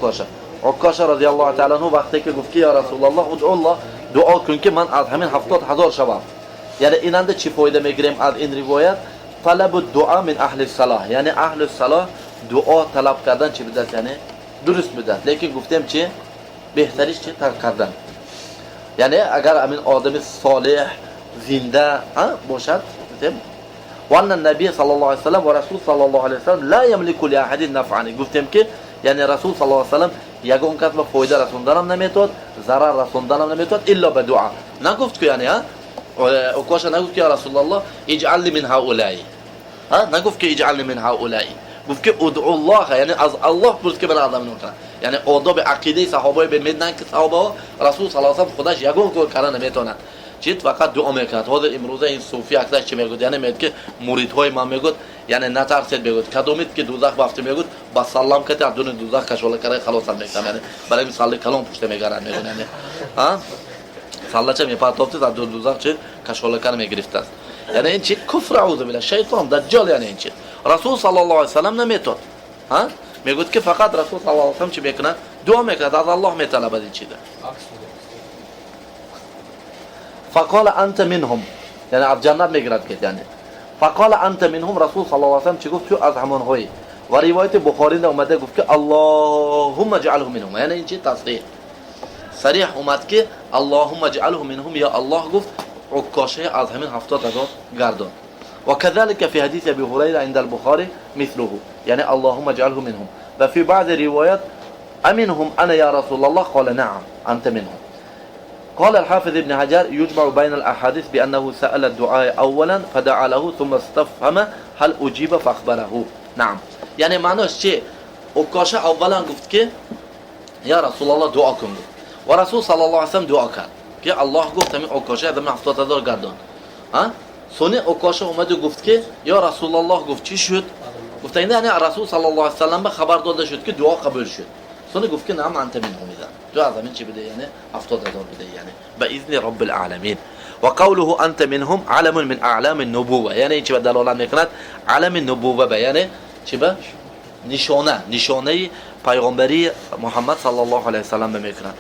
Уккоша. Уккоша розиаллоҳу таъала анҳу вақте ки гуфт ки ё Расулуллоҳ, удъуллоҳ, дуо кун ки ман аз ҳамин 70,000 шавам. Яъне инанда чӣ фоида мегирем аз ин ривоят? Талабу дуа мин аҳли салоҳ, яъне аҳли салоҳ дуо талаб кардан чӣ будаст? Яъне дуруст будаст, лекин гуфтем чи беҳтариш чи тарк кардан. Яъне агар ҳамин одами солеҳ зинда бошад, гуфтем ва анна набий саллаллоҳу алайҳи васаллам ва расул саллаллоҳу алайҳи васаллам ла ямлику ли аҳадин нафъан. Гуфтем ки яъне расул саллаллоҳу алайҳи васаллам ягон кас ба фоида расонданам наметавонад, зарар расонданам наметавонад илло ба дуа. Нагуфт ки яъне Укоша нагуфт ки я Расулаллоҳ, иҷъални мин ҳаулаи, нагуфт ки иҷъални мин ҳаулаи, гуфт ки удъуллоҳ, яъне аз Аллоҳ пурс ки мана аз кунад. Яъне одоби ақидаи саҳобаи медонанд ки саҳобаҳо расул саллаллоҳу алайҳи васаллам худаш ягон кор карда наметавонад, чӣ фақат дуо мекунад. Ҳозир имрӯза ин суфӣ аксараш чӣ мегӯяд? Яъне мегӯяд ки муридҳои ман, мегӯяд, яъне натарсед, мегӯяд, кадомид ки дузах бафта, мегӯяд, ба саллам кати аз дуни дузах кашола карда халосат мекунам. Яъне барои ин салли калон пушта мегарад, мегӯяд, яъне саллача мепартофтид, аз дуни дузах чи кашола кара мегирифтааст. Яъне ин чи куфр, аузу билла, шайтон, даҷҷол. Яъне ин чи расул саллаллоҳу алайҳи васаллам наметод, мегӯяд ки фақат расул саллаллоҳу алайҳи васаллам чӣ мекунад? Дуо мекунад, аз Аллоҳ металабад ин чиза. Фақола анта минҳум, яъне аз ҷаннат мегирад ки яъне фақола анта минҳум. Расул саллаллоҳу алайҳи васаллам чӣ гуфт? Ту аз ҳамонҳои. Ва ривояти Бухорида омада, гуфт ки аллоҳумма ҷаалҳу минҳум. Яъне ин чи тасриҳ сариҳ омад ки аллоҳумма ҷаалҳу минҳум, ё Аллоҳ, гуфт, Уккошаи аз ҳамин 70,000 гардон. وكذلك في حديث أبي هريرة عند البخاري مثله، يعني اللهم اجعله منهم. وفي بعض الروايات أمنهم أنا يا رسول الله؟ قال نعم، أنت منهم. قال الحافظ ابن حجر: يجمع بين الأحاديث بأنه سأل الدعاء أولا فدعا له، ثم استفهم هل أجيب فأخبره نعم. یعنی معناش چی؟ عکاشه اولا گفت که یا رسول الله، دعا کن گفت و رسول صلی الله علیه وسلم دعا کرد که الله، گفت، همین عکاشه از 70,000 گردان. сони Окоша омаду гуфт ки ё Расулаллоҳ, гуфт, чӣ шуд? Гуфта, яъне расул саллаллоҳу алайҳи васаллам ба хабар дода шуд ки дуо қабул шуд. Сони гуфт ки نعم، أنت منهم изан, ту аз ҳамин чӣ биде, яъне 70,000 биде, яъне ба изни роббил аламин. وقوله أنت منهم علم من أعلام النبوة. یعنی چی به دلالت میکند؟ علم نبوة به، یعنی چی به نشانه، نشانه پیغمبری محمد صلی الله علیه وسلم میکند.